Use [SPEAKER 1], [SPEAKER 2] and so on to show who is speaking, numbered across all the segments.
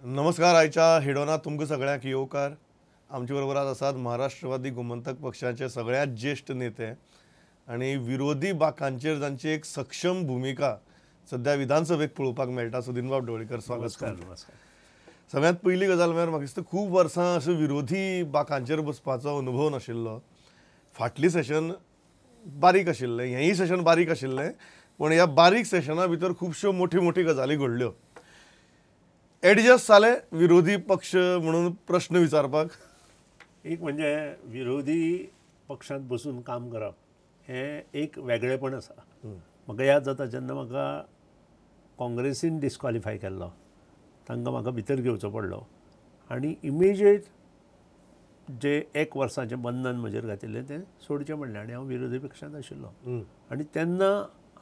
[SPEAKER 1] नमस्कार, आयच्या हेडोना तुमकां सगळ्यांक येवकार. आमचे बरोबर आज आसात महाराष्ट्रवादी गोमंतक पक्षाचे सगळ्यात ज्येष्ठ नेते आनी विरोधी बाकांचेर जांची एक सक्षम भुमिका सध्या विधानसभेक पळोवपाक मेळटा, सुदिनबाब ढवळीकर. स्वागत.
[SPEAKER 2] नमस्कार.
[SPEAKER 1] सगळ्यात पयली गजाल म्हळ्यार म्हाका दिसता खूब वर्सां असो विरोधी बाकांचेर बसपाचो अनुभव नाशिल्लो. फाटली सेशन बारीक आशिल्लें, हेंय सेशन बारीक आशिल्लें, पूण ह्या बारीक सेशना भितर खुबश्यो मोठ्यो मोठ्यो गजाली घडल्यो. एडजस्ट जाले विरोधी पक्ष म्हणून प्रश्न विचारपाक?
[SPEAKER 2] एक म्हणजे विरोधी पक्षांत बसून काम करप हें एक वेगळेपण आसा. म्हाका याद जाता जेन्ना म्हाका काँग्रेसीन डिस्क्वॉलिफाय केल्लो, तांकां म्हाका भितर घेवचो पडलो आनी इमिजिएट जे एक वर्साचें बंधन म्हजेर घातिल्लें तें सोडचें पडलें आनी हांव विरोधी पक्षांत आशिल्लो. आनी तेन्ना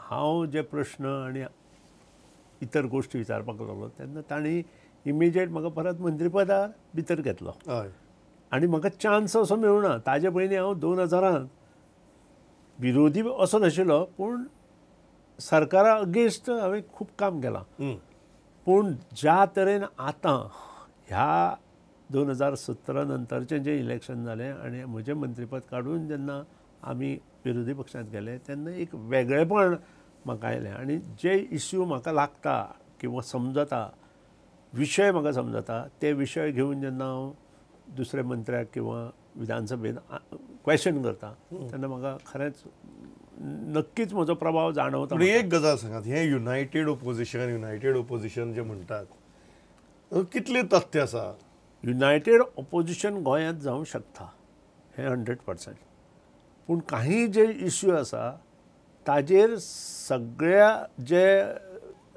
[SPEAKER 2] हांव जे प्रश्न आनी इतर गोश्टी विचारपाक लागलो तेन्ना तांणी इमिजिएट म्हाका परत मंत्रीपदार भितर घेतलो आनी म्हाका चान्स असो मेळुना. ताजे पयलीं हांव 2000 विरोधी असो नाशिल्लो, पूण सरकारा अगेन्स्ट हांवें खूब काम केलां. पूण ज्या तरेन आतां ह्या 2017 नंतरचें जें इलेक्शन जालें आनी म्हजें मंत्रीपद काडून जेन्ना आमी विरोधी पक्षांत गेले तेन्ना एक वेगळेपण म्हाका आयलें आनी जे इश्यू म्हाका लागता किंवा समजता, विशय म्हाका समजता, ते विशय घेवन जेन्ना हांव दुसऱ्या मंत्र्याक किंवा विधानसभेन क्वेश्चन करता तेन्ना म्हाका खरेंच नक्कीच म्हजो प्रभाव जाणवता.
[SPEAKER 1] पूण एक गजाल सांगात, हें युनायटेड ओपोजिशन, युनायटेड ओपोजिशन जें म्हणटात कितलें तथ्य आसा?
[SPEAKER 2] युनायटेड ओपोजिशन गोंयांत जावं शकता हें 100%, पूण काही जे इश्यू आसा ताजेर सगळ्या जे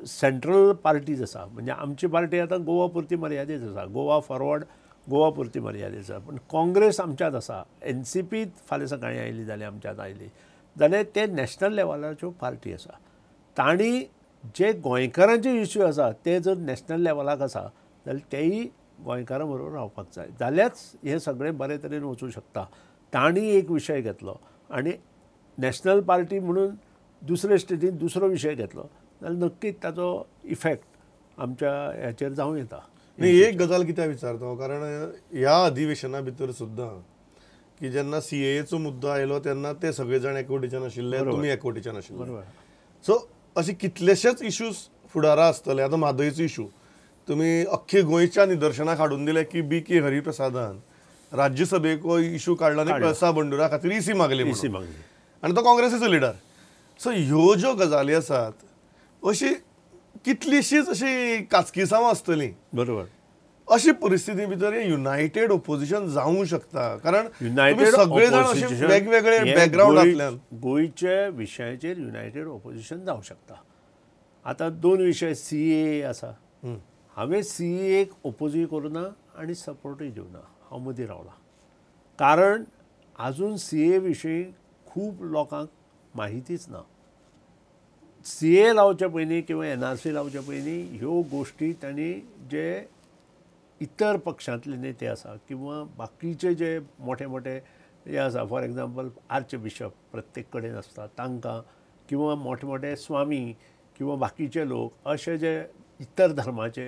[SPEAKER 2] सेंट्रल पार्टीज आसा, म्हणजे आमची पार्टी आतां गोवा पुरती मर्यादीत आसा, गोवा फॉरवर्ड गोवा पुरती मर्यादीत आसा, पूण काँग्रेस आमच्यांत आसा, एनसीपी फाल्यां सकाळीं आयली जाल्यार आमच्यांत आयली जाल्यार ते नॅशनल लेवलाच्यो पार्टी आसा. तांणी जे गोंयकारांचे इश्यू आसा ते जर नॅशनल लेवलाक आसा जाल्यार तेय गोंयकारां बरोबर रावपाक जाय, जाल्यारच हें सगळें बरे तरेन वचूं शकता. तांणी एक विशय घेतलो आनी नॅशनल पार्टी म्हणून दुसरे स्टेटीन दुसरो विशय घेतलो जाल्यार नक्कीच ताचो इफेक्ट आमच्या ह्याचेर जावं येता.
[SPEAKER 1] न्ही, एक गजाल कित्याक विचारता, कारण ह्या अधिवेशना भितर सुद्दां की जेन्ना सीएएचो मुद्दो आयलो तेन्ना ते सगळे जाण एकवटीच्यान आशिल्ले, तुमी एकवटीच्यान आशिल्ले. सो अशे कितलेशेच इश्यूज फुडारा आसतले. आतां म्हादयचो इशू तुमी अख्खे गोंयच्या निदर्शनाक हाडून दिले की बी के हरिप्रसादान राज्यसभेक इशू काडला आनी कळसा बंडुरा खातीर इसी मागली आनी तो काँग्रेसीचो लिडर. सो ह्यो ज्यो गजाली आसात अशी कितलीशीच अशी काचकिसांवां आसतलीं.
[SPEAKER 2] बरोबर.
[SPEAKER 1] अशी परिस्थिती भितर हे युनायटेड ओपोजिशन जावं शकता, कारण युनायटेड सगळे जाण अशे वेगवेगळे बॅकग्रावंडांतल्यान
[SPEAKER 2] गोंयच्या विशयाचेर युनायटेड ओपोजिशन जावं शकता. आतां दोन विशय सीए आसा, हांवें सीएक ओपोजूय करूं ना आनी सपोर्टूय दिवना, हांव मदीं रावलां, कारण आजून सीए विशीं खूब लोकांक माहितीच ना. सीए लावचे पयलीं किंवा एनआरसी लावचे पयलीं ह्यो गोश्टी तांणी जे इतर पक्षांतले नेते आसा किंवा बाकीचे जे मोठे मोठे हे आसा, फॉर एग्जाम्पल आर्च बिशप प्रत्येक कडेन आसता तांकां, किंवा मोठे मोठे स्वामी किंवा बाकीचे लोक, अशे जे इतर धर्माचे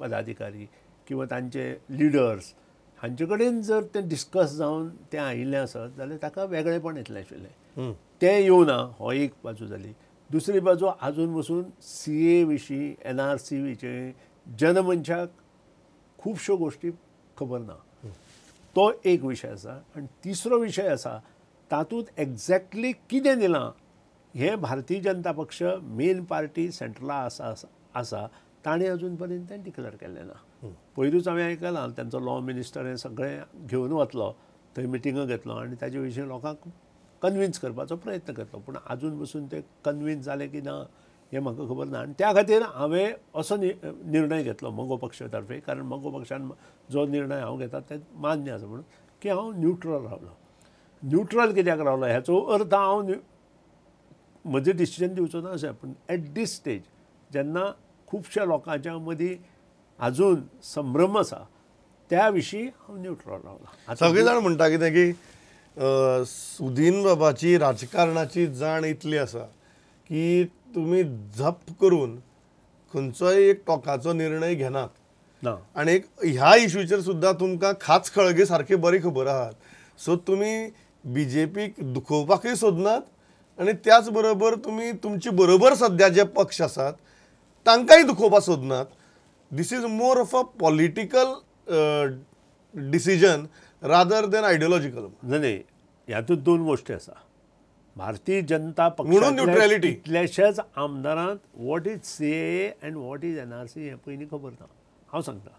[SPEAKER 2] पदाधिकारी किंवा तांचे लिडर्स हांचे कडेन जर तें डिस्कस जावन तें आयिल्लें आसत जाल्यार ताका वेगळेपण येतलें आशिल्लें. तें येवना हो एक बाजू जाली. दुसरी बाजू आजून पसून सीए विशीं, एनआरसी विशीं जनमनशाक खुबश्यो गोश्टी खबर ना, तो एक विशय आसा. आनी तिसरो विशय आसा तातूंत एग्जॅक्टली कितें दिलां हें भारतीय जनता पक्ष मेन पार्टी सेंट्रला आसा आसा ताणें अजून पर्यंत तें डिक्लेर केल्लें ना. पयरूच हांवें आयकलां तांचो लॉ मिनिस्टर हें सगळें घेवन वतलो, थंय मिटिंगो घेतलो आनी ताजे विशीं लोकांक कन्विन्स करपाचो प्रयत्न करतलो, पूण आजून पसून ते कन्विन्स जाले की ना हें म्हाका खबर ना. आनी त्या खातीर हांवें असो निर्णय घेतलो मगो पक्ष तर्फे, कारण मगो पक्षान जो निर्णय हांव घेता ते मान्य आसा म्हणून, की हांव न्युट्रल रावलो. न्युट्रल कित्याक रावलो ह्याचो अर्थ हांव म्हजें डिसिजन दिवचो ना अशें, पूण एट दीस स्टेज जेन्ना खुबश्या लोकांच्या मदीं आजून संभ्रम आसा त्या विशीं हांव न्युट्रल रावला.
[SPEAKER 1] सगळे जाण म्हणटा कितें की सुदीन बाबाची राजकारणाची जाण इतली आसा की तुमी झप करून खंयचोय एक टोकाचो निर्णय घेनात.
[SPEAKER 2] ना.
[SPEAKER 1] आनी ह्या इशूचेर सुद्दां तुमकां खाच खळगे सारकी बरी खबर आहात. सो तुमी बीजेपीक दुखोवपाकूय सोदनात आनी त्याच बरोबर तुमी तुमचे बरोबर सद्या जे पक्ष आसात तांकांय दुखोवपाक सोदनात. This is more of a political decision rather than ideological.
[SPEAKER 2] नाही, ह्यातून दोन गोष्टी आसा. भारतीय जनता
[SPEAKER 1] म्हणून न्यूट्रॅलिटी
[SPEAKER 2] कितल्याशाच आमदारांत what is CAA and what is NRC हें पयलीं खबर ना. हांव सांगता,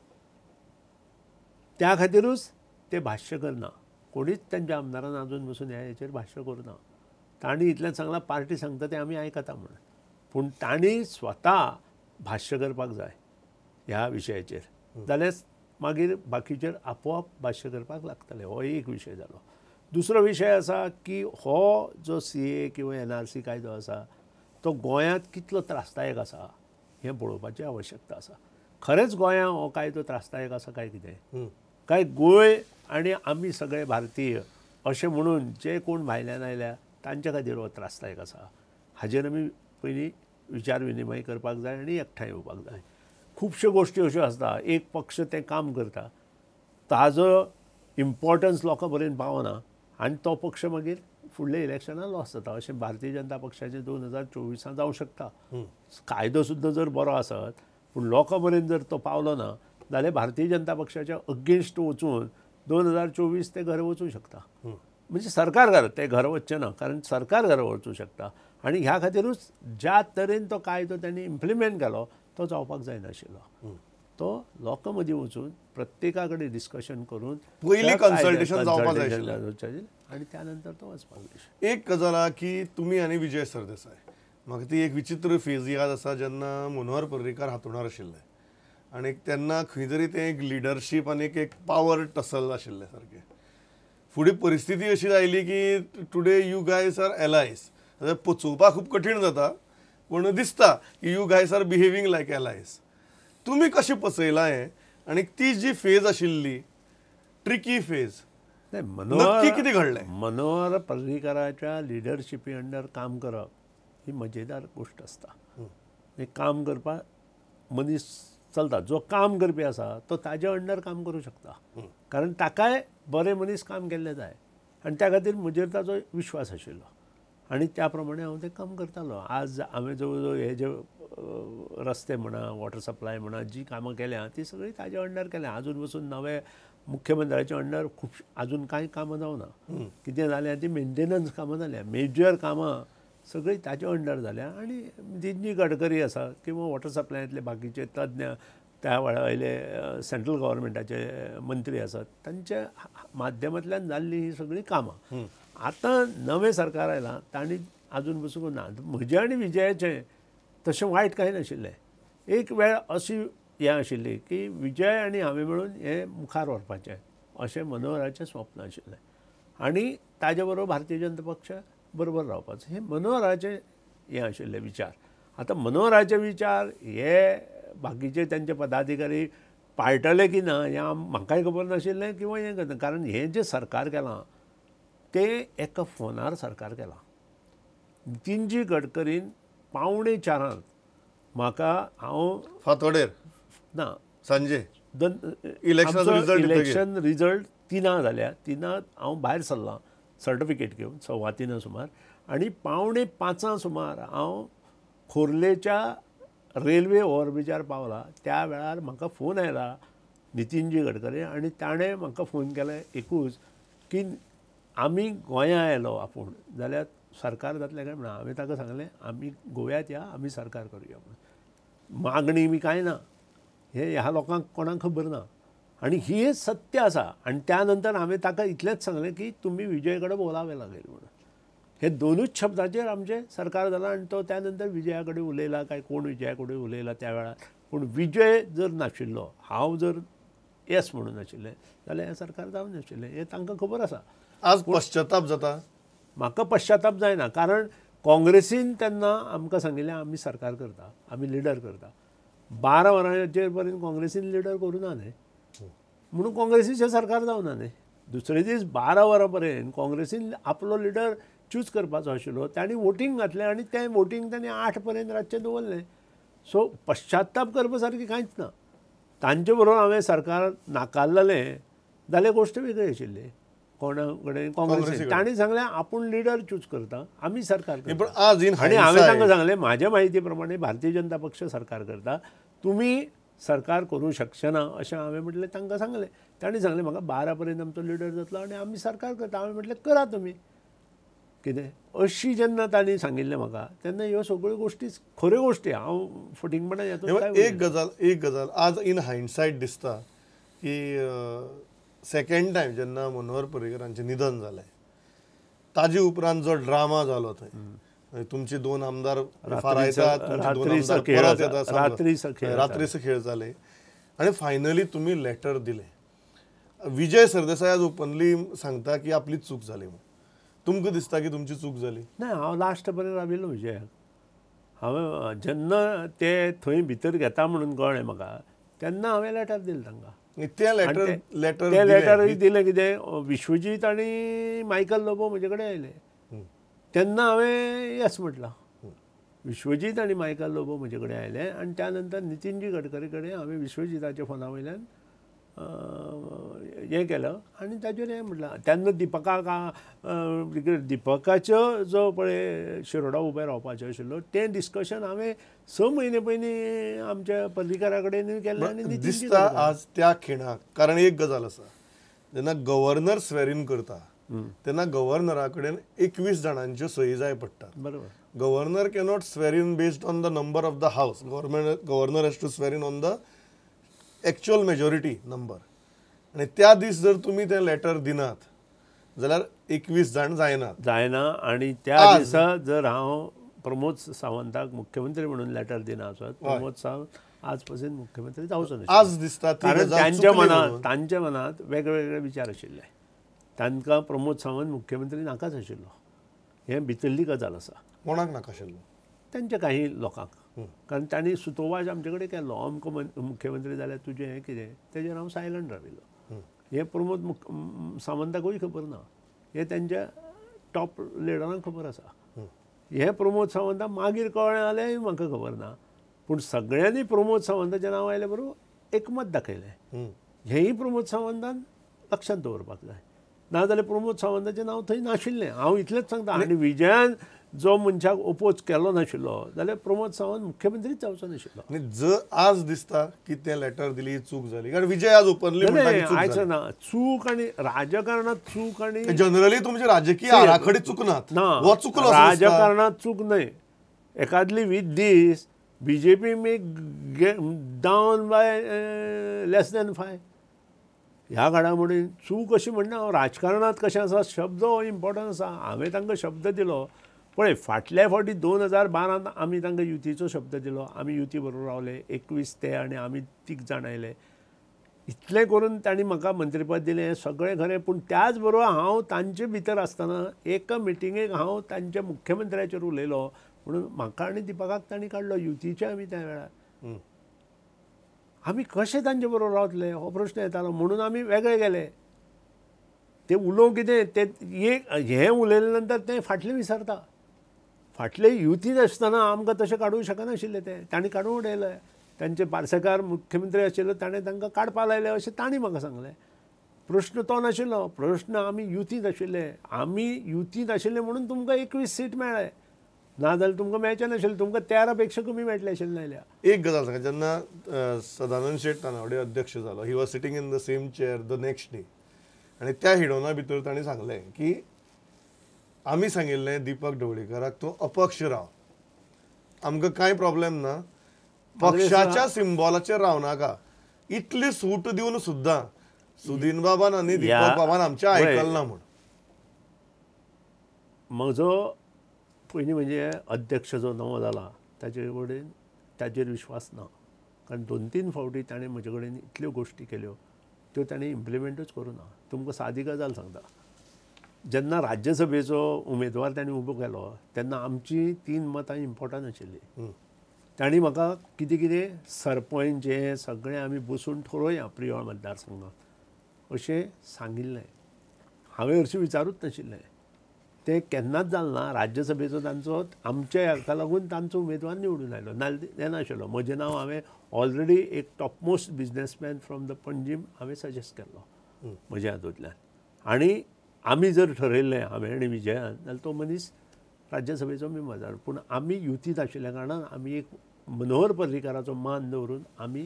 [SPEAKER 2] त्या खातीरूच ते भाश्य करना. कोणीच तांच्या आमदारान अजून बसून ह्या हेचेर भाश्य करूना. तांणी इतलेंच सांगलां, पार्टी सांगता तें आमी आयकता म्हणून. पूण तांणी स्वता भाश्य करपाक जाय ह्या विशयाचेर, जाल्यार मागीर बाकीचेर आपोआप भाश्य करपाक लागतलें. हो एक विशय जालो. दुसरो विशय आसा की हो जो CAA किंवा NRC कायदो आसा तो गोंयांत कितलो त्रासदायक आसा हें पळोवपाची आवश्यकता आसा. खरेंच गोंयांत हो कायदो त्रासदायक आसा काय कितें, काय गोंय आनी आमी सगळे भारतीय अशें म्हणून जे कोण भायल्यान आयल्या तांच्या खातीर हो त्रासदायक आसा, हाजेर आमी पयलीं विचार विनिमय करपाक जाय आनी एकठांय येवपाक जाय. खुबश्यो गोश्टी अश्यो आसता, एक पक्ष तें काम करता, ताजो इम्पॉर्टन्स लोकां पर्यंत पावना आनी तो पक्ष मागीर फुडल्या इलेक्शनाक लॉस जाता. अशें भारतीय जनता पक्षाचें 2024 जावं शकता. कायदो सुद्दां जर बरो आसत पूण लोकां पर्यंत जर तो पावलो ना जाल्यार भारतीय जनता पक्षाच्या अगेन्स्ट वचून 2024 ते घर वचूं शकता. म्हणजे सरकार घर, ते घर वचचें ना, कारण सरकार घर वचूं शकता. आनी ह्या खातीरूच ज्या तरेन तो कायदो तांणी इम्प्लिमेंट केलो तो जावपाक जायनाशिल्लो. तो लोकां मदीं वचून प्रत्येका कडेन डिस्कशन करून
[SPEAKER 1] पयलीं कन्सल्टेशन जावपाक जाय
[SPEAKER 2] आशिल्लें आनी त्या नंतर तो वचपाक जाय.
[SPEAKER 1] एक गजाल आहा की तुमी आनी विजय सरदेसाय, म्हाका ती एक विचित्र फेज याद आसा जेन्ना मनोहर पर्रीकार हातुणार आशिल्ले आनी तेन्ना खंय तरी तें एक लिडरशीप आनी एक पावर टसल आशिल्लें सारकें. फुडें परिस्थिती अशी आयली की today you guys are allies. पचोवपाक खूब कठीण जाता पूण दिसता की you guys are behaving like allies. तुमी कशें पचयलां हें आनी ती जी फेज आशिल्ली ट्रिकी फेज, नक्की कितें घडलें?
[SPEAKER 2] मनोहर पर्रीकाराच्या लिडरशिपी अंडर काम करप ही मजेदार गोश्ट आसता. काम करपाक मनीस चलता, जो काम करपी आसा तो ताजे अंडर काम करूं शकता, कारण ताकाय बरे मनीस काम केल्ले जाय आनी त्या खातीर म्हजेर ताजो विश्वास आशिल्लो आनी त्या प्रमाणे हांव तें काम करतालो. आज हांवें जवळ जवळ हे जे रस्ते म्हणा, वॉटर सप्लाय म्हणा, जी कामां केल्या ती सगळीं ताजे अंडर केल्या. आजून पसून नवे मुख्यमंत्र्याच्या अंडर खूब आजून कांय कामां जावना. कितें जाल्यां ती मेंटेनन्स कामां जाल्या, मेजर कामां सगळीं ताजे अंडर जाल्या. आनी नितीन गडकरी आसा किंवा वॉटर सप्लायांतले बाकीचे तज्ञ त्या वेळा वयले सेंट्रल गव्हर्मेंटाचे मंत्री आसात तांच्या माध्यमांतल्यान जाल्ली ही सगळीं कामां. आतां नवें सरकार आयलां तांणी आजून पसून ना. म्हजें आनी विजयाचें तशें वायट कांय नाशिल्लें. एक वेळ अशी हें आशिल्ली की विजय आनी हांवें मेळून हें मुखार व्हरपाचें अशें मनोहराचें स्वप्न आशिल्लें आनी ताजे बरोबर भारतीय जनता पक्ष बरोबर रावपाचो हें मनोहराचें हें आशिल्लें विचार. आतां मनोहराचे विचार हे बाकीचे तांचे पदाधिकारी पाळटले की ना हें म्हाकाय खबर नाशिल्लें किंवा हें करता, कारण हें जें सरकार केलां तें एका फोनार सरकार केलां. नितीनजी गडकरीन 3:45 म्हाका, हांव
[SPEAKER 1] फातोडेर
[SPEAKER 2] ना
[SPEAKER 1] सांजे
[SPEAKER 2] इलेक्शन रिजल्ट 3 जाल्या, 3 हांव भायर सरलां सर्टिफिकेट घेवन 3:15 सुमार आनी 4:45 सुमार हांव खोर्लेच्या रेल्वे ओव्हरब्रिजार पावला. त्या वेळार म्हाका फोन आयला नितीनजी गडकरी आनी ताणें म्हाका फोन केला एकूच की आमी गोंयां आयलो आपूण जाल्यार सरकार जातलें काय म्हणून. हांवें ताका सांगलें आमी गोव्यात या, आमी सरकार करुया म्हणून. मागणी बी कांय ना, हें ह्या लोकांक कोणाक खबर ना आनी ही सत्य आसा. आनी त्या नंतर हांवें ताका इतलेंच सांगलें की तुमी विजय कडेन बोलावें लागेल म्हणून. हे दोनूच शब्दाचेर आमचें सरकार जालां आनी तो त्या नंतर विजया कडेन उलयला काय कोण विजया कडेन उलयला त्या वेळार. पूण विजय जर नाशिल्लो, हांव जर येस म्हणून नाशिल्लें जाल्यार हें सरकार जावं नाशिल्लें, हें तांकां खबर आसा.
[SPEAKER 1] आज पश्चाताप जाता?
[SPEAKER 2] म्हाका पश्चाताप जायना, कारण काँग्रेसीन तेन्ना आमकां सांगिल्लें आमी सरकार करता, आमी लिडर करता. 12 वरांचेर पर्यंत काँग्रेसीन लिडर करूं ना न्ही, म्हणून काँग्रेसीचें सरकार जावना न्ही. दुसरे दीस 12 वरां पर्यंत काँग्रेसीन आपलो लिडर चूज करपाचो आशिल्लो, तांणी वोटींग घातलें आनी तें वोटींग तांणी 8 पर्यंत रातचें दवरलें. सो पश्चाताप करपा सारकें कांयच ना. तांचे बरोबर हांवें सरकार नाकारलें जाल्यार गोश्ट वेगळी आशिल्ली. कोणा कडेन काँग्रेस तांणी सांगलें आपूण लिडर चूज करता, आमी सरकार करता. आनी हांवें तांकां सांगलें म्हाज्या म्हायती प्रमाणे भारतीय जनता पक्ष सरकार करता, तुमी सरकार करूं शकचे ना अशें हांवें म्हटलें तांकां सांगलें. तांणी सांगलें म्हाका 12 पर्यंत आमचो लिडर जातलो आनी आमी सरकार करता. हांवें म्हटलें करा तुमी कितें. अशी जेन्ना तांणी सांगिल्लें म्हाका तेन्ना ह्यो सगळ्यो गोश्टी खऱ्यो गोश्टी, हांव फटींगपणां हेतून.
[SPEAKER 1] एक गजाल, एक गजाल आज इन हायंडसायट दिसता की सेकंड टायम जेन्ना मनोहर पर्रीकरांचें निधन जालें ताजे उपरांत जो ड्रामा जालो थंय तुमचे 2 आमदार फारायतात, 2 आमदार परत येतात, रात्रीचो खेळ जाले आनी फायनली तुमी लेटर दिलें. विजय सरदेसाय आज ओपनली सांगता की आपली चूक जाली म्हूण. तुमकां दिसता की तुमची चूक जाली?
[SPEAKER 2] ना, हांव लास्ट पर्यंत राविल्लो विजयाक. हांवें जेन्ना ते थंय भितर घेता म्हणून कळ्ळें म्हाका तेन्ना हांवें लेटर दिलें तांकां.
[SPEAKER 1] ते लेटर लेटर
[SPEAKER 2] ते लेटरूय दिलें कितें, विश्वजीत आनी मायकल लोबो म्हजे कडेन आयले तेन्ना हांवें येस म्हटलां. विश्वजीत आनी मायकल लोबो म्हजे कडेन आयले आनी त्या नंतर नितीनजी गडकरी कडेन हांवें विश्वजिताच्या फोना वयल्यान हें केलं आनी ताजेर हें म्हटलां. तेन्ना दिपकाक दिपकाचो जो पळय शिरोडा उबें रावपाचें आशिल्लो तें डिस्कशन हांवें 6 म्हयने पयलीं आमच्या पर्रीकारा कडेन केल्लें. आनी
[SPEAKER 1] दिसता आज त्या खिणाक, कारण एक गजाल आसा, जेन्ना गव्हर्नर स्वेरीन करता तेन्ना गव्हर्नरा कडेन 21 जाणांच्यो सही जाय पडटात.
[SPEAKER 2] बरोबर.
[SPEAKER 1] Governor cannot swear in based on the number of the house. Governor has to swear in on the actual majority number. आनी त्या दीस जर तुमी तें लेटर दिनात जाल्यार 21 जाण जायनात
[SPEAKER 2] जायना. आनी त्या दिसा जर हांव प्रमोद सावंताक मुख्यमंत्री म्हणून लेटर दिना आसत, प्रमोद सावंत आज पसून मुख्यमंत्री जावचो नाशिल्लो.
[SPEAKER 1] आज दिसता
[SPEAKER 2] कारण तांच्या मनांत वेगळे वेगळे विचार आशिल्ले. तांकां प्रमोद सावंत मुख्यमंत्री नाकाच आशिल्लो. हें भितरली गजाल आसा.
[SPEAKER 1] कोणाक नाका आशिल्लो?
[SPEAKER 2] तांच्या काही लोकांक, कारण तांणी सुतोवाच आमचे कडेन केल्लो, अमको मुख्यमंत्री जाल्यार तुजें हें कितें, तेजेर हांव सायलंट राविल्लो. हें प्रमोद सावंताकूय खबर ना, हें तांच्या टॉप लिडरांक खबर आसा. हें प्रमोद सावंताक मागीर कळ्ळें जाल्यार म्हाका खबर ना, पूण सगळ्यांनी प्रमोद सावंताचें नांव आयलें बरोबर एकमत दाखयलें. हेंय प्रमोद सावंतान लक्षांत दवरपाक जाय, नाजाल्यार प्रमोद सावंताचें नांव थंय नाशिल्लें. हांव इतलेंच सांगता. आनी विजयान जो मनशाक ओपोज केलो नाशिल्लो जाल्यार प्रमोद सावंत मुख्यमंत्रीच जावचो नाशिल्लो.
[SPEAKER 1] आनी जर आज दिसता की तें लेटर दिली चूक जाली, कारण विजय आज ओपनली
[SPEAKER 2] आयज ना चूक. आनी राजकारणांत चूक आनी
[SPEAKER 1] जनरली तुमचे राजकीय आराखडे चुकनात
[SPEAKER 2] ना, राजकारणांत चूक न्हय. एकादली with this BJP may down by less than 5 ह्या घडामोडीन चूक अशी म्हणना. हांव राजकारणांत कशें आसा, शब्द हो इम्पॉर्टंट आसा. हांवें तांकां शब्द दिलो पळय, फाटल्या फावटी 2012 आमी तांकां युतीचो शब्द दिलो, आमी युती बरोबर रावले 21 ते आनी आमी 3 जाण आयले. इतलें करून तांणी म्हाका मंत्रीपद दिलें हें सगळें खरें, पूण त्याच बरोबर हांव तांचे भितर आसतना एका मिटिंगेक हांव तांच्या मुख्यमंत्र्याचेर उलयलो म्हणून म्हाका आनी दिपकाक तांणी काडलो युतीचे. आमी त्या वेळार आमी कशें तांचे बरोबर रावतले हो प्रश्न येतालो, म्हणून आमी वेगळे गेले. ते उलोवंक कितें ते एक हें उलयले नंतर ते फाटलें विसरता. फाटले युतींत आसतना आमकां तशें काडूंक शकनाशिल्ले, ते तांणी काडून उडयले. तांचे पार्सेकार मुख्यमंत्री आशिल्लो ताणें तांकां काडपा लायले अशें तांणी म्हाका सांगलें. प्रश्न तो नाशिल्लो, प्रश्न आमी युतींत आशिल्ले, आमी युतींत आशिल्ले म्हणून तुमकां 21 सीट मेळ्ळे, ना जाल्यार तुमकां मेळचें नाशिल्लें, तुमकां 13 पेक्षा कमी मेळटलें आशिल्लें नाजाल्यार.
[SPEAKER 1] एक गजाल सांगा, जेन्ना सदानंद शेट तानावडे अध्यक्ष जालो, he was sitting in the same chair the next day, आनी त्या हिडोना भितर ताणें सांगलें की आमी सांगिल्लें दीपक ढवळीकराक तूं अपक्ष राव, आमकां कांय प्रॉब्लेम ना, पक्षाच्या सिम्बॉलाचेर रावनाका. इतली सूट दिवन सुद्दां सुदीन बाबान आनी दीपक बाबान आमचें आयकलें ना म्हूण.
[SPEAKER 2] म्हजो पयलीं म्हणजे अध्यक्ष जो नवो जाला ताजे कडेन ताजेर विश्वास ना, कारण 2-3 फावटी ताणें म्हजे कडेन इतल्यो गोश्टी केल्यो त्यो ताणें इम्प्लिमेंटूच करूं ना. तुमकां सादी गजाल सांगता, जेन्ना राज्यसभेचो उमेदवार ताणें उबो केलो तेन्ना आमची 3 मतां इम्पॉर्टंट आशिल्लीं. तांणी म्हाका कितें कितें सरपंच हें सगळें आमी बसून ठरोवया प्रियोळ मतदारसंघात अशें सांगिल्लें. हांवें हरशीं विचारूच नाशिल्लें. ते केन्नाच जालें ना. राज्यसभेचो तांचो आमच्या हाका लागून तांचो उमेदवार निवडून आयलो, नाजाल्यार येनाशिल्लो. म्हजें नांव हांवें ऑलरेडी एक topmost businessman from the Panjim हांवें सजेस्ट केल्लो म्हज्या हातूंतल्यान. आनी आमी जर ठरयल्लें हांवें आनी विजयान जाल्यार तो मनीस राज्यसभेचो मेंबर जालो. पूण आमी युतींत आशिल्ल्या कारणान आमी एक मनोहर पर्रीकाराचो मान दवरून आमी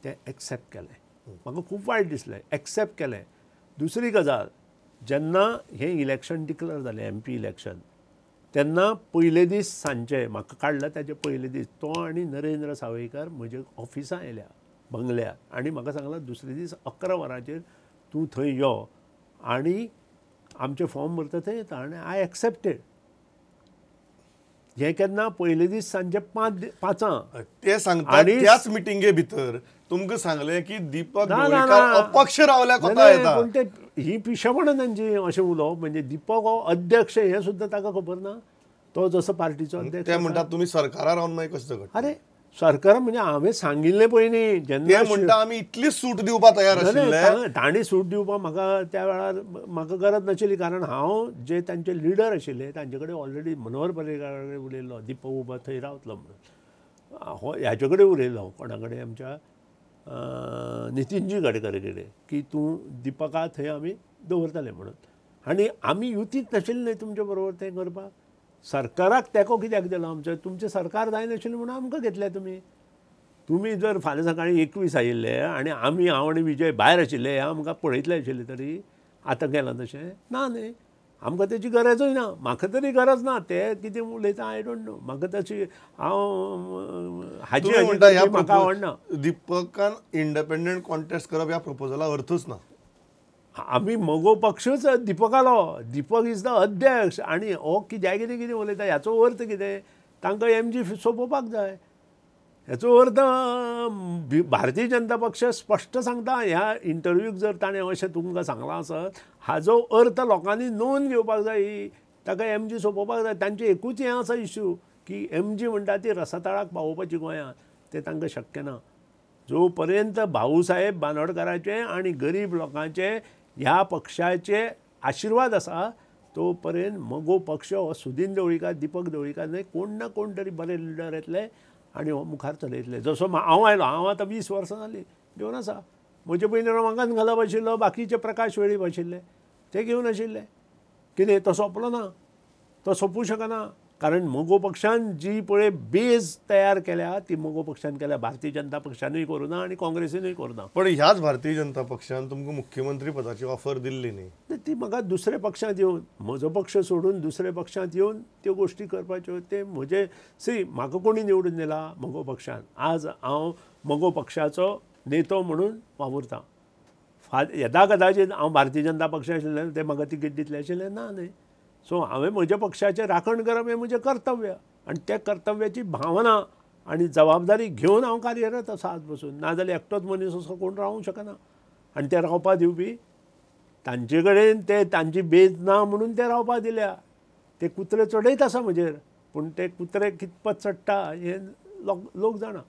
[SPEAKER 2] तें एक्सेप्ट केलें. म्हाका खूब वायट दिसलें, एक्सेप्ट केलें. दुसरी गजाल, जेन्ना हें इलेक्शन डिक्लेअर जालें MP election, तेन्ना पयले दीस सांजचे म्हाका काडला ताजे पयले दीस तो आनी नरेंद्र सावयकार म्हजे ऑफिसां आयल्या बंगल्यार आनी म्हाका सांगलां दुसरे दीस 11 वरांचेर तूं थंय यो आनी आमचें फॉर्म भरता थंय येता. आनी I accepted. हें केन्ना पयले दीस सांजचे 5:00
[SPEAKER 1] ते सांगता. त्याच मिटिंगे भितर तुमकां सांगलें की दीपक ढवळीकार अपक्ष रावल्या कोता येता.
[SPEAKER 2] पूण ते ही पिशेपणां तांची अशें उलोवप. म्हणजे दीपक हो अध्यक्ष हें सुद्दां ताका खबर ना, तो जसो पार्टीचो अध्यक्ष.
[SPEAKER 1] ते म्हणटात तुमी सरकारा रावन मागीर कशें झगडटा.
[SPEAKER 2] अरे सरकार म्हणजे हांवें सांगिल्लें पयलीं जेन्ना
[SPEAKER 1] म्हणटा आमी इतली सूट दिवपाक तयार आशिल्ले.
[SPEAKER 2] तांणी सूट दिवपाक म्हाका त्या वेळार म्हाका गरज नाशिल्ली, कारण हांव जे तांचे लिडर आशिल्ले तांचे कडेन ऑलरेडी मनोहर पर्रीकार कडेन उलयल्लो, दीपक उबा थंय रावतलो म्हणून, हो ह्याचे कडेन उलयल्लो कोणा कडेन आमच्या नितीनजी गडकरी कडेन की तूं दीपका थंय आमी दवरतले म्हणून. आनी आमी युतींत नाशिल्ले न्हय तुमचे बरोबर तें करपाक. सरकाराक तेंको कित्याक दिलो आमचो? तुमचें सरकार जायनाशिल्लें म्हणून आमकां घेतलें तुमी. तुमी जर फाल्यां सकाळीं 21 आयिल्ले आनी आमी हांव आनी विजय भायर आशिल्ले हे आमकां पळयतले आशिल्ले तरी आतां गेलां तशें ना न्ही. आमकां तेची गरजूय ना, म्हाका तरी गरज ना. ते कितें उलयता I don't know, म्हाका तशी हांव हाजी म्हाका आवडना.
[SPEAKER 1] दीपकान इंडिपेंडंट कॉन्टेस्ट करप ह्या प्रपोजला अर्थूच ना.
[SPEAKER 2] आमी मगो पक्षूच दीपकालो, दीपक is the अध्यक्ष आनी हो कित्याक कितें कितें उलयता ह्याचो अर्थ कितें? तांकां MG सोंपोवपाक जाय. हेचो अर्थ भारतीय जनता पक्ष स्पश्ट सांगता ह्या इंटरव्यूक जर ताणें अशें तुमकां सांगलां आसत हाजो अर्थ लोकांनी नोंद घेवपाक जाय. ताका MG सोंपोवपाक जाय. तांचें एकूच हें आसा इश्यू की MG म्हणटा ती रसातळाक पावोवपाची गोंयांत, तें तांकां शक्य ना. जो पर्यंत भाऊसाहेब बांदोडकाराचे आनी गरीब लोकांचे ह्या पक्षाचे आशिर्वाद आसा तो पर्यंत मगो पक्ष हो सुदीन ढवळीकार दीपक ढवळीकार न्हय कोण ना कोण तरी बरे लिडर येतले आनी हो मुखार चलयतले. जसो हांव आयलो, हांव आतां 20 वर्सां जालीं घेवन आसा. म्हजे पयलीं रमाकांत घालप आशिल्लो, बाकीचे प्रकाश वेळीप आशिल्ले, ते घेवन आशिल्ले. कितें तो सोंपलो ना, तो सोंपूं शकना. कारण मगो पक्षान जी पळय बेज तयार केल्या ती मगो पक्षान केल्या, भारतीय जनता पक्षानूय करूं ना आनी काँग्रेसीनूय करूं ना.
[SPEAKER 1] पण ह्याच भारतीय जनता पक्षान तुमकां मुख्यमंत्री पदाची ऑफर दिल्ली न्ही,
[SPEAKER 2] ती म्हाका दुसऱ्या पक्षांत येवन म्हजो पक्ष सोडून दुसऱ्या पक्षांत येवन त्यो गोश्टी करपाच्यो ते म्हजे सी म्हाका कोणी निवडून दिला मगो पक्षान. आज हांव मगो पक्षाचो नेतो म्हणून वावुरतां. येदा कदाचीत हांव भारतीय जनता पक्ष आशिल्ल्यान ते म्हाका तिकेट दितले आशिल्लें ना न्ही. सो हांवें म्हज्या पक्षाचें राखण करप हें म्हजें कर्तव्य आनी त्या कर्तव्याची भावना आनी जबाबदारी घेवन हांव कार्यरत आसा आज पसून. नाजाल्यार एकटोच मनीस असो कोण रावूंक शकना. आनी ते रावपा दिवपी तांचे कडेन ते तांची बेज ना म्हणून ते रावपा दिल्या. ते कुत्रे चडयत आसा म्हजेर, पूण ते कुत्रे कितपत चडटा हें लोक जाणा.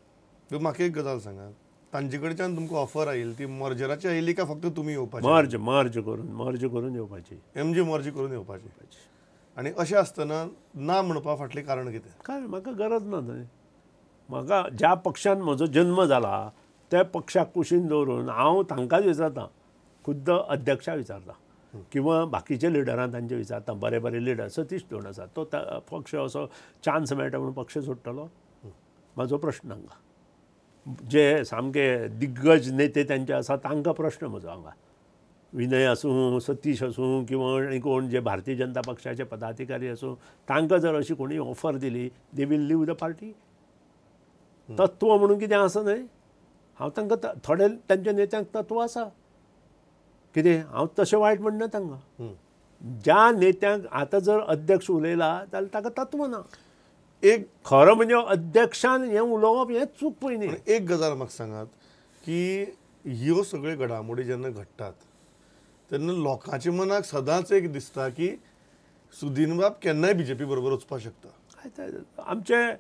[SPEAKER 1] म्हाका एक गजाल सांगा, तांचे कडच्यान तुमकां ऑफर आयिल्ली ती मर्जराची आयिल्ली काय फक्त तुमी येवपाची?
[SPEAKER 2] मर्ज मर्ज करून, मर्ज करून येवपाची,
[SPEAKER 1] MG मर्ज करून येवपाची. आनी अशें आसतना ना म्हणपा फाटलें कारण कितें?
[SPEAKER 2] काय म्हाका गरज ना न्हय. म्हाका ज्या पक्षान म्हजो जन्म जाला त्या पक्षाक कुशीन दवरून हांव तांकांच विचारतां, खुद्द अध्यक्षाक विचारता किंवा बाकीचे लिडरां तांचे विचारता. बरे बरे लिडर सतीश दोण आसा, तो पक्ष असो चान्स मेळटा म्हणून पक्ष सोडटलो? म्हाजो प्रश्न हांगा. जे सामके दिग्गज नेते तांचे आसा तांकां प्रश्न म्हजो हांगा. विनय आसूं, सतीश आसूं किंवा आनी कोण जे भारतीय जनता पक्षाचे पदाधिकारी आसूं, तांकां जर अशी कोणी ऑफर दिली they will leave the party. तत्व म्हणून कितें आसा न्हय, हांव तांकां थोडे तांच्या नेत्यांक तत्व आसा कितें, हांव तशें वायट म्हणना तांकां. ज्या नेत्यांक आतां जर अध्यक्ष उलयला जाल्यार ताका तत्व ना. एक खरो म्हणजे अध्यक्षान हें उलोवप हें चूक पयलीं.
[SPEAKER 1] एक गजाल म्हाका सांगात की ह्यो सगळ्यो घडामोडी जेन्ना घडटात तेन्ना लोकांच्या मनाक सदांच एक दिसता की सुदीनबाब केन्नाय बीजेपी बरोबर वचपाक शकता.
[SPEAKER 2] आमचें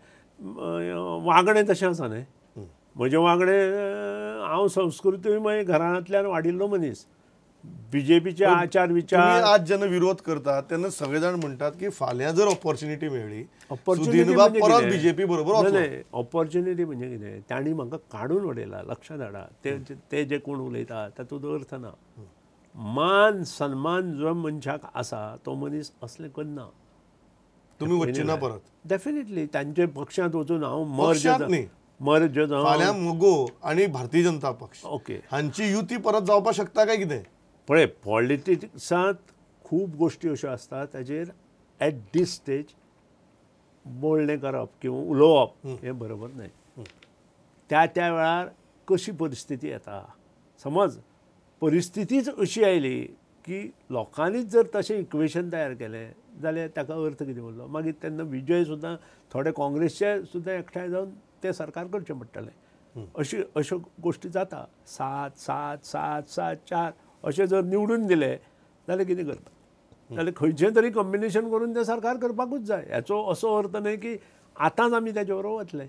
[SPEAKER 2] वागणें तशें आसा न्हय. म्हजें वागणें, हांव संस्कृतीमय घरांतल्यान वाडिल्लो मनीस. बीजेपीचे आचार विचार
[SPEAKER 1] आज जेन्ना विरोध करतात तेन्ना सगळे जाण म्हणटात की फाल्यां जर ऑपॉर्च्युनिटी मेळ्ळी सुदिनबाब परत बीजेपी बरोबर.
[SPEAKER 2] नाही, ऑपॉर्च्युनिटी म्हणजे कितें, तांणी म्हाका काडून उडयला. लक्षात हाडा, ते जे कोण उलयता तातूंत अर्थ ना. मान सन्मान जो मनशाक आसा तो मनीस असलें करना.
[SPEAKER 1] तुमी वचचे ना परत?
[SPEAKER 2] डेफिनेटली तांचे पक्षांत वचून हांव मर्ज मर्ज
[SPEAKER 1] फाल्यां मगो आनी भारतीय जनता पक्ष
[SPEAKER 2] ओके
[SPEAKER 1] हांची युती परत जावपाक शकता काय कितें?
[SPEAKER 2] पळय, पॉलिटिक्सांत खूब गोश्टी अश्यो आसता ताजेर एट दीस स्टेज बोलणें करप किंवा उलोवप हें बरोबर न्हय. त्या त्या वेळार कशी परिस्थिती येता, समज परिस्थितीच अशी आयली की लोकांनीच जर तशें इक्वेशन तयार केलें जाल्यार ताका अर्थ कितें उरलो? मागीर तेन्ना विजय सुद्दां थोडे काँग्रेसचे सुद्दां एकठांय जावन तें सरकार करचें पडटलें. अशी अश्यो गोश्टी जाता. 7 7 7 7 4 अशें जर निवडून दिले जाल्यार कितें करता? जाल्यार खंयचें तरी कॉम्बिनेशन करून तें सरकार करपाकूच जाय. हाचो असो अर्थ न्हय की आतांच आमी ताचे बरोबर वतले.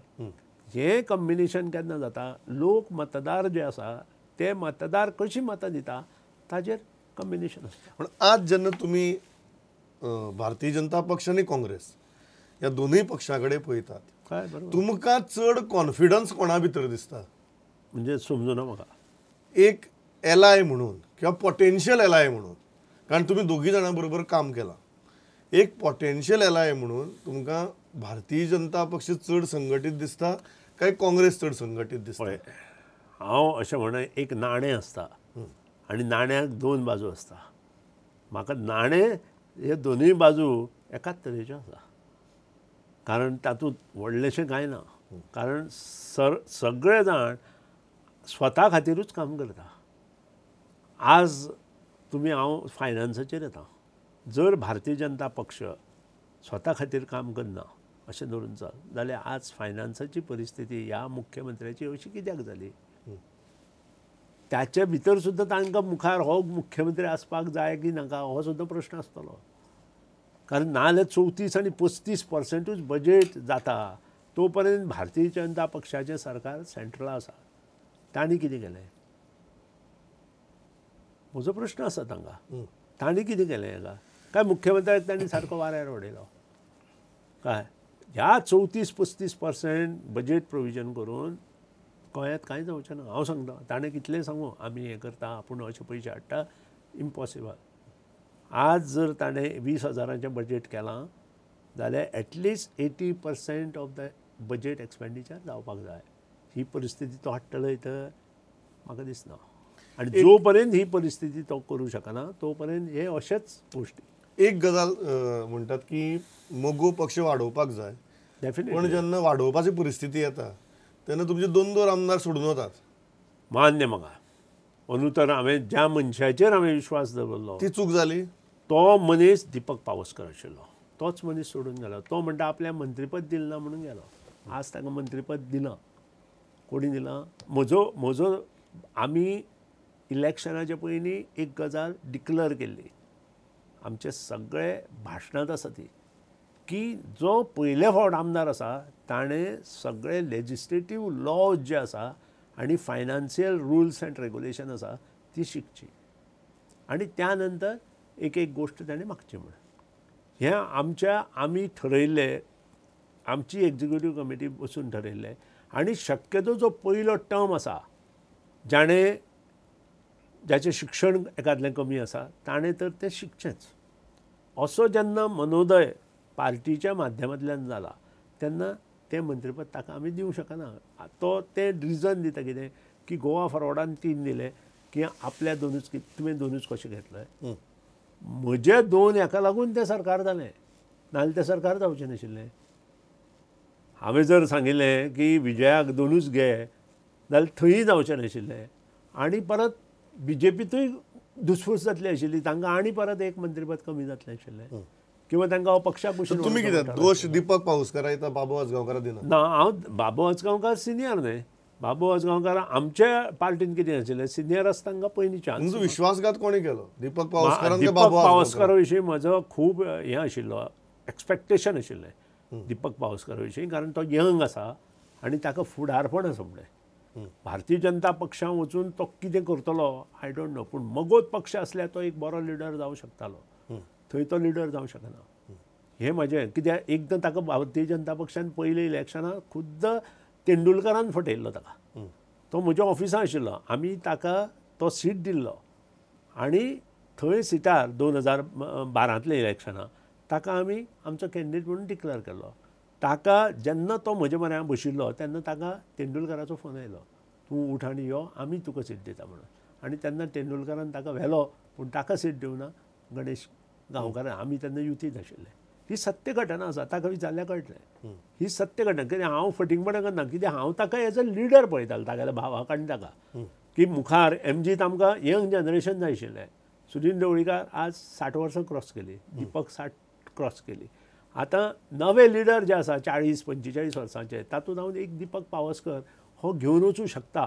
[SPEAKER 2] हें कॉम्बिनेशन केन्ना जाता, लोक मतदार जे आसा ते मतदार कशी मतां दिता ताजेर कॉम्बिनेशन आसता.
[SPEAKER 1] पण आज जेन्ना तुमी भारतीय जनता पक्ष आनी काँग्रेस ह्या दोनूय पक्षां कडेन पळयतात, तुमकां चड कॉन्फिडन्स कोणा भितर दिसता?
[SPEAKER 2] म्हणजे समजुना म्हाका.
[SPEAKER 1] एक एलाय म्हणून किंवा पोटेन्शियल एलाय म्हणून, कारण तुमी दोगी जाणां बरोबर काम केलां, एक पोटेन्शियल एलाय म्हणून तुमकां भारतीय जनता पक्ष चड संघटीत दिसता काय काँग्रेस चड संघटीत दिसता?
[SPEAKER 2] हांव अशें म्हणा, एक नाणें आसता आनी नाण्याक दोन बाजू आसता. म्हाका नाणें हे दोनूय बाजू एकाच तरेच्यो आसा, कारण तातूंत व्हडलेंशें कांय ना. कारण सगळे जाण स्वता खातीरूच काम करता. आज तुमी, हांव फायनान्साचेर येता, जर भारतीय जनता पक्ष स्वता खातीर काम करना अशें धरून चल जाल्यार आज फायनान्साची परिस्थिती ह्या मुख्यमंत्र्याची अशी कित्याक जाली? ताचे भितर सुद्दां तांकां मुखार हो मुख्यमंत्री आसपाक जाय की नाका हो सुद्दां प्रश्न आसतलो. कारण नाजाल्यार 34 आनी 35% बजेट जाता तो पर्यंत भारतीय जनता पक्षाचें सरकार सेंट्रल आसा, तांणी कितें केलें? म्हजो प्रश्न आसा तांकां, तांणी कितें केलें हाका? काय मुख्यमंत्र्याक तांणी सारको वाऱ्यार उडयलो काय? ह्या 34-35% बजेट प्रोविजन करून गोंयांत कांय जावचें ना. हांव सांगता, ताणें कितलें सांगू आमी हें करता, आपूण अशे पयशे हाडटा, इम्पॉसिबल. आज जर ताणें 20 हजारांचें बजेट केलां जाल्यार at least 80% of the budget expenditure जावपाक जाय. ही परिस्थिती तो हाडटलो तर म्हाका दिसना. आनी जो पर्यंत ही परिस्थिती तो करूं शकना तो पर्यंत हे अशेच गोश्टी.
[SPEAKER 1] एक गजाल म्हणटात की मगो पक्ष वाडोवपाक जाय,
[SPEAKER 2] डेफिनेटली,
[SPEAKER 1] पण जेन्ना वाडोवपाची परिस्थिती येता तेन्ना तुमचे 2-2 आमदार सोडून वतात.
[SPEAKER 2] मान्य म्हाका. अंदू तर हांवें ज्या मनशाचेर हांवें विश्वास दवरलो
[SPEAKER 1] ती चूक जाली.
[SPEAKER 2] तो मनीस दीपक पावसकर आशिल्लो, तोच मनीस सोडून गेलो. तो म्हणटा आपल्या मंत्रीपद दिलें ना म्हणून गेलो. आज ताका मंत्रीपद दिलां, कोणी दिलां? म्हजो म्हजो आमी इलेक्शनाच्या पयलीं एक गजाल डिक्लेअर केल्ली, आमचे सगळे भाशणांत आसा ती, की जो पयले फावट आमदार आसा ताणें सगळे लेजिस्लेटीव लॉज जे आसा आनी फायनान्शियल रुल्स अँड रेगुलेशन आसा ती शिकची आनी त्या नंतर एक एक गोश्ट ताणें मागची म्हण. हें आमच्या आमी ठरयिल्लें, आमची एक्झिक्युटीव कमिटी बसून ठरयिल्लें. आनी शक्यतो जो पयलो टर्म आसा, जाणें जाचें शिक्षण एकादलें कमी आसा ताणें तर तें शिकचेंच. असो जेन्ना मनोदय पार्टीच्या माध्यमांतल्यान जाला तेन्ना तें मंत्रीपद ताका आमी दिवंक शकना. तो तें रिजन दिता कितें की गोवा फॉरवर्डान 3 दिले की आपल्या दोनूच, तुवें दोनूच कशें घेतलें? म्हजे 2 हाका लागून तें सरकार जालें, नाजाल्यार तें सरकार जावचें नाशिल्लें. हांवें जर सांगिल्लें की विजयाक 2च घे जाल्यार थंय जावचें नाशिल्लें आनी परत बीजेपीतूय धुसफूस जातली आशिल्ली, तांकां आनी परत एक मंत्रीपद कमी जातलें आशिल्लें किंवा तांकां पक्षाक कुशीन.
[SPEAKER 1] तुमी कितें दोश दीपक पावसकर येता बाबू आजगांवकारा दिना?
[SPEAKER 2] ना, हांव बाबू आजगांवकार सिनियर न्हय. बाबू आजगांवकार आमच्या पार्टीन कितें आशिल्लें, सिनियर आसता तांकां पयलीं चान्स.
[SPEAKER 1] विश्वासघात कोणी केलो? दीपक पावसकर.
[SPEAKER 2] दीपक पावसकरा विशीं म्हजो खूब हें आशिल्लो, एक्सपेक्टेशन आशिल्लें दीपक पावसकरा विशीं, कारण तो यंग आसा आनी ताका फुडारपण आसा फुडें. भारतीय जनता पक्षान वचून तो कितें करतलो I don't know, पूण मगोद पक्ष आसल्यार तो एक बरो लिडर जावं शकतालो, थंय तो लिडर जावं शकना. हें म्हजें कित्याक एकदां ताका भारतीय जनता पक्षान पयलीं इलेक्शनाक खुद्द तेंडुलकारान फटयल्लो ताका. तो म्हज्या ऑफिसान आशिल्लो, आमी ताका तो सीट दिल्लो आनी थंय सिटार 2012 इलेक्शनाक ताका आमी आमचो कॅन्डिडेट म्हणून डिक्लेअर केल्लो. ताका जेन्ना तो म्हज्या म्हऱ्यांत बशिल्लो तेन्ना ताका तेंडुलकाराचो फोन आयलो, तूं उठ आनी यो, आमी तुका सीट दिता म्हणून. आनी तेन्ना तेंडुलकारान ताका व्हेलो, पूण ताका सीट दिवना गणेश गांवकारान. आमी तेन्ना युतींत आशिल्ले. ही सत्य घटना आसा, ताका विचारल्यार कळटलें. ही सत्य घटना, कित्याक हांव फटींगपणां करना, कित्याक हांव ताका एज अ लिडर पळयतालो, तागेल्या भावाक आनी ताका की मुखार एमजीत आमकां यंग जनरेशन जाय आशिल्लें. सुदिन ढवळीकार आज 60 वर्सां क्रॉस केली, दीपक 60 क्रॉस केली. आतां नवे लिडर जे आसा 40-45 वर्सांचे, तातूंत हांव एक दीपक पावसकर हो घेवन वचूं शकता.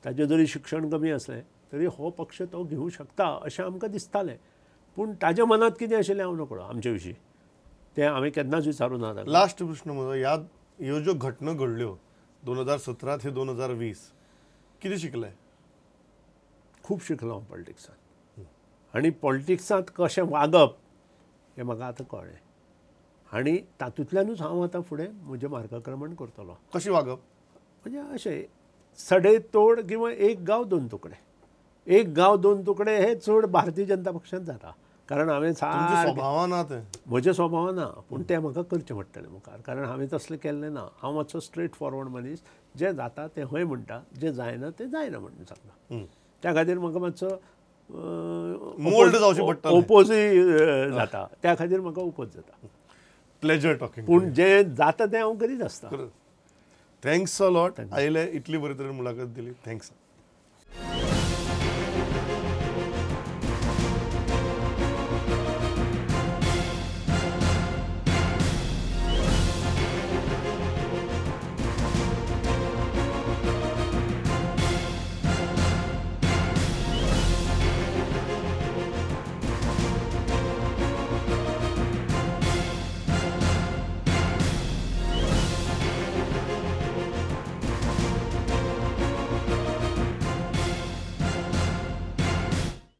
[SPEAKER 2] ताजें जरी शिक्षण कमी आसलें तरी हो पक्ष तो घेवं शकता अशें आमकां दिसतालें. पूण ताज्या मनांत कितें आशिल्लें हांव नकळो आमचे विशीं, तें हांवें केन्नाच विचारूं ना.
[SPEAKER 1] लास्ट प्रश्न म्हजो, ह्या ह्यो ज्यो घटना घडल्यो 2017 ते 2020, कितें शिकलें?
[SPEAKER 2] खूब शिकलो हांव पॉलिटिक्सांत, आनी पॉलिटिक्सांत कशें वागप हें म्हाका आतां कळ्ळें आनी तातूंतल्यानूच हांव आतां फुडें म्हजें मार्गक्रमण करतलो.
[SPEAKER 1] कशें वागप
[SPEAKER 2] म्हणजे अशें सडेतोड किंवा एक गांव दोन तुकडे, एक गांव दोन तुकडे हे चड भारतीय जनता पक्षांत जाता. कारण हांवें
[SPEAKER 1] स्वभाव ना, तें
[SPEAKER 2] म्हज्या स्वभाव ना, पूण तें म्हाका करचें पडटलें मुखार, कारण हांवें तसलें केल्लें ना. हांव मातसो स्ट्रेट फॉरवर्ड मनीस, जें जाता तें हय म्हणटा, जें जायना तें जायना म्हणून सांगता. त्या खातीर म्हाका मातसो
[SPEAKER 1] मोल्ड जावचें पडटा,
[SPEAKER 2] ओपोजूय जाता, त्या खातीर म्हाका ओपोज जाता.
[SPEAKER 1] प्लेजर टॉकिंग,
[SPEAKER 2] पूण जें जाता तें हांव करीत आसता.
[SPEAKER 1] Thanks a lot, आयले इतली बरी तरेन मुलाखत दिली. Thanks.